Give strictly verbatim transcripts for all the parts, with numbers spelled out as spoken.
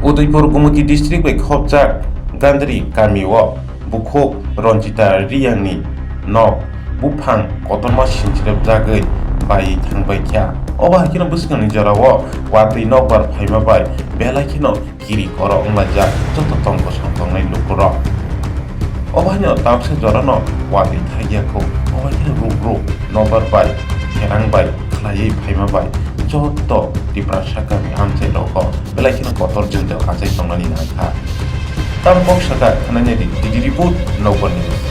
Udaipur Gumoti district bai khopjak Gandri kamio bukhuk Ranjita Riyangni nok buphang kotorma sinchirepjagwi baiwi thangbaikha. Obo hai kheno bwskangni jorao watwi nokbar phaima bai belai kheno kiri koro wnglaijak joto tong bwsang tongnai lukurok. Obo haino tabuksa jorano watwi thaiya kho, obo haino ruk ruk nokbar bai, kherang bai, khlaiwi phaima bai joto Tiprasa kami amchai rogo belai kheno kotor jwngjal achai tongnani nangkha. Tamo kok saka khwnanai di, D D report, Nokbar News.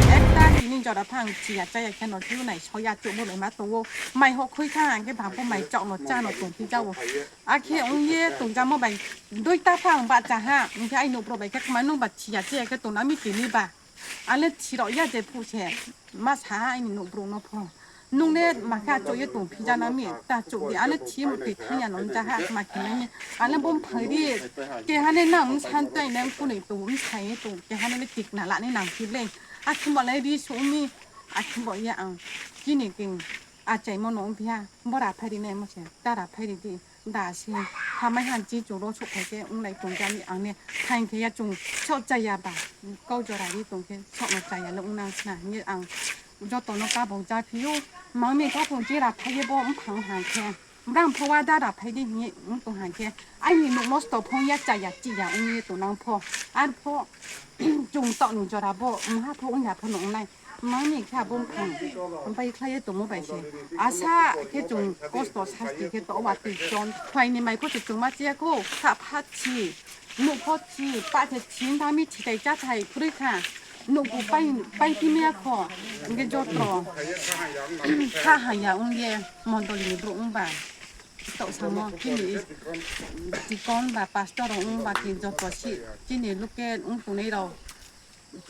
Ekta tini jora phang chiya chaya khe no kiu nai soya chumo bai ma tongo. Mai ho khui kha ang khe bangbo mai chok no cha no tong pi jao. Akhe ong ye tong jamo bai dui ta phang ba cha ha. Ong khe ai nupro bai khe kma nung ba chiya chaya khe tong na mi tini ba. Ale thirok ya je phu se ma sa ha aini nukbruk no pho. Nung le ma khe achuk ye tong phi jana mi ta chuk di ale thi mu twi thang ya no ja ha ma khe nai ni. Ale bo phai ri ke ha ne nang san tai nang kunui tong mi sai ye tong ke ha ne tik na la ni nang phi le. A thum ba le ri su mi a thum ba ya ang kini king. Achaimo no wngphi ha, bo raphai rinai mo se, ta raphai ridi, da se, hamai han chi churo sok phai khe wnglai tong jani ang ne, phain khe ya chung sok chaya ba, kau jora ri tong khe sok no chaya le wngnang sna hinwi ang joto no kabok ja phio, mangni khaphang chi raphai ye bo wngphang han khe, bram pho wa da raphai di hinwi wng tong han khe, aini nuk nosto phong ya chaya chi ya wngwi tong nang pho, ar pho chung tok ni jora bo wng ha pho wng ya pho no wngnai. Mangni khe abo wngkha, bai khlai ye tongmo bai se. Asa khe chwng kosto sasti khe to watwi chon. Phaini mai pho se chwng ma chiya kho, kha pha thi, nuk pho thi, pa the thi, wng thang mi thitai cha thai phurwi kha. Nuk bo pai, pai ti maya kho, hwnkhe jotro kha haya wng ye mondoli ni borok wng ba. Tok samo chini deacon ba pastor rok wng ba ki joto si chini local wng tongnai rok.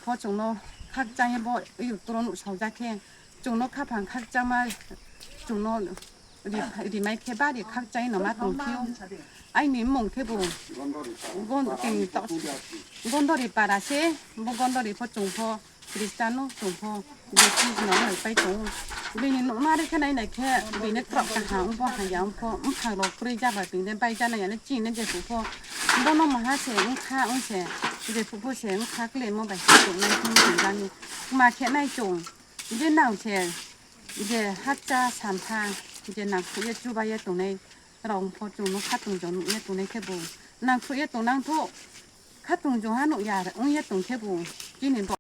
Pho chwngno khakchangwi bo turo nuk saujak khe chwngno khaphang khakchangma chwngno ri-, rimai khe bari khakchangwi no ma tongphio. Aini mung khe bo Gon-, tini to-, Gondori para se, bo Gondori pho chwng pho Christian no chwng pho Baptist no nai pai tongo. Bini nukna rikhe nai nai khe bini kwrak kaham wng pho haya wng pho bwkhak rok kwrwi jaba twi de bai jana ya le chini je phu pho. Bono maha se wng kha wng se je phu pho se wng kha kle mo bai se tongnai khe wng tong jani. Ma khe nai chwng je nang se je hakcha sampha je nang khe chuba ye tongnai rok wng pho chwngno khatung jong nukya tongnai khe bo nang khe tongnang tho khatung jong ha nukya wng ye tong khe bo chini bo